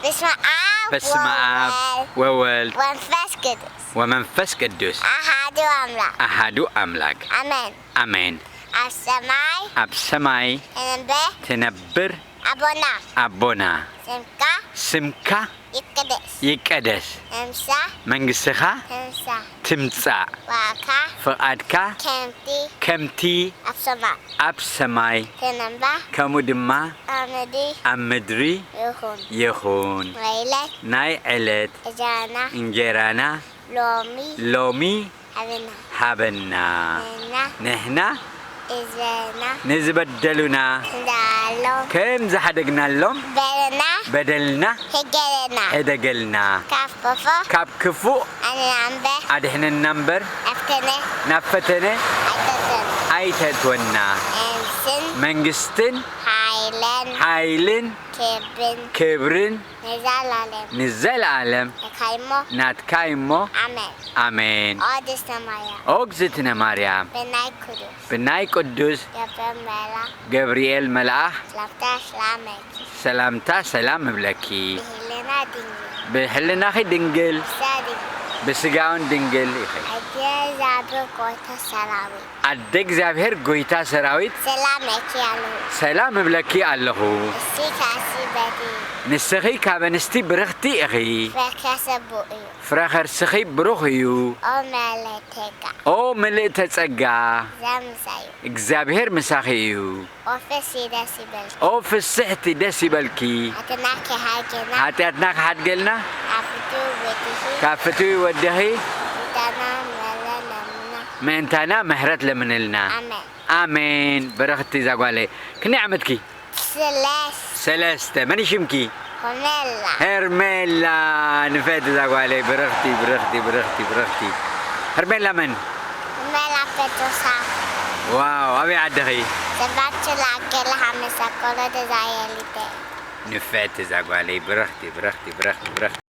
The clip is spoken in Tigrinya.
በስመ ኣብ በስመ ኣብ ወወልድ ወወልድ ወመንፈስ ቅዱስ ወመንፈስ ቅዱስ ኣሃዱ ኣምላክ ኣሃዱ ኣምላክ ኣሜን። ኣሜን። ኣብ ሰማይ ኣብ ሰማይ ትነብር ትነብር ኣቦና ኣቦና ስምካ ስምካ ይቀደስ ይቀደስ። እምሳ መንግስትኻ ትምሳ ትምጻእ። ዋካ ፍቓድካ ከምቲ ከምቲ ኣብ ሰማይ ኣብ ሰማይ ትነባ ከምኡ ድማ ኣብ ምድሪ ኣብ ምድሪ ይኹን። ይኹን። ወይለት ናይ ዕለት እጃና እንጀራና ሎሚ ሎሚ ሃበና። ሃበና። ንሕና ንሕና እዘና ንዝበደሉና እንዳሎም ከም ዝሓደግናሎም በደልና በደልና ሕገለና ሕደገልና። ካብ ክፉ ካብ ክፉእ ኣንናምበ ኣድሕነና እምበር ናፍተነ ናብ ፈተነ ኣይተትን ኣይተእትወና። መንስን መንግስትን ሓይለን ሓይልን ክብን ክብርን ንዘላለም ንዘለዓለም ናትካ እሞ ናትካ እሞ ኣሜን። ኣሜን። ኦድስተ ማርያም ኦግዝእትነ ማርያም ብናይ ክዱስ ብናይ ቅዱስ ገብረመላ ገብርኤል መልኣኽ ሰላምታ ሰላመኪ ሰላምታ ሰላም እብለኪ። ብህልና ድንግል ብሕልናኺ ድንግል ብሳ ድንግል ብስጋውን ድንግል ኢኺ። ኣደ ዛብር ጎይታ ሰራዊት ኣደ እግዚኣብሔር ጎይታ ሰራዊት ሰላም እኪ ኣለኹ። ሰላም እብለኪ ኣለኹ። እስኪ ካሲ በቲ ንስኺ ካብ ኣንስቲ ብርኽቲ ኢኺ። ፍረ ከርሰ ብኡ እዩ። ፍረ ከርስኺ ብሩኽ እዩ። ኦ መለቴጋ ኦ ምልእተ ጸጋ እዛ ምሳዩ እግዚኣብሔር ምሳኺ እዩ። ኦ ፍሲ ደስ ይበልኪ ኦ ፍስሕቲ ደስ ይበልኪ። ኣትና ከሃጌና ሓጢኣትና ክሓድገልና ካብ ፍትዊ ወድኺ ካብ ፍትዊ ወድኺ ምእንታና ምሕረት ለምንልና። ምእንታና ምሕረት ለምንልና። ኣሜን። ኣሜን። ብርኽቲ እዛ ጓለይ። ክንደይ ዓመትኪ? ስለስ ሰለስተ። መን እዩ ሽምኪ? ሆሜላ ሄርሜላ። ንፈት እዛ ጓለይ። ብርኽቲ ብርኽቲ ብርኽቲ ብርኽቲ። ሄርሜላ መን? ሆሜላ ጴጥሮሳ ዋው። ኣበይ ዓድኺ? ሰባት ችላ ገለ ሓመሳ ኮሎ ተዛየሊተ። ንፈት እዛ ጓለይ። ብርኽቲ ብርኽቲ ብርኽቲ ብርኽቲ።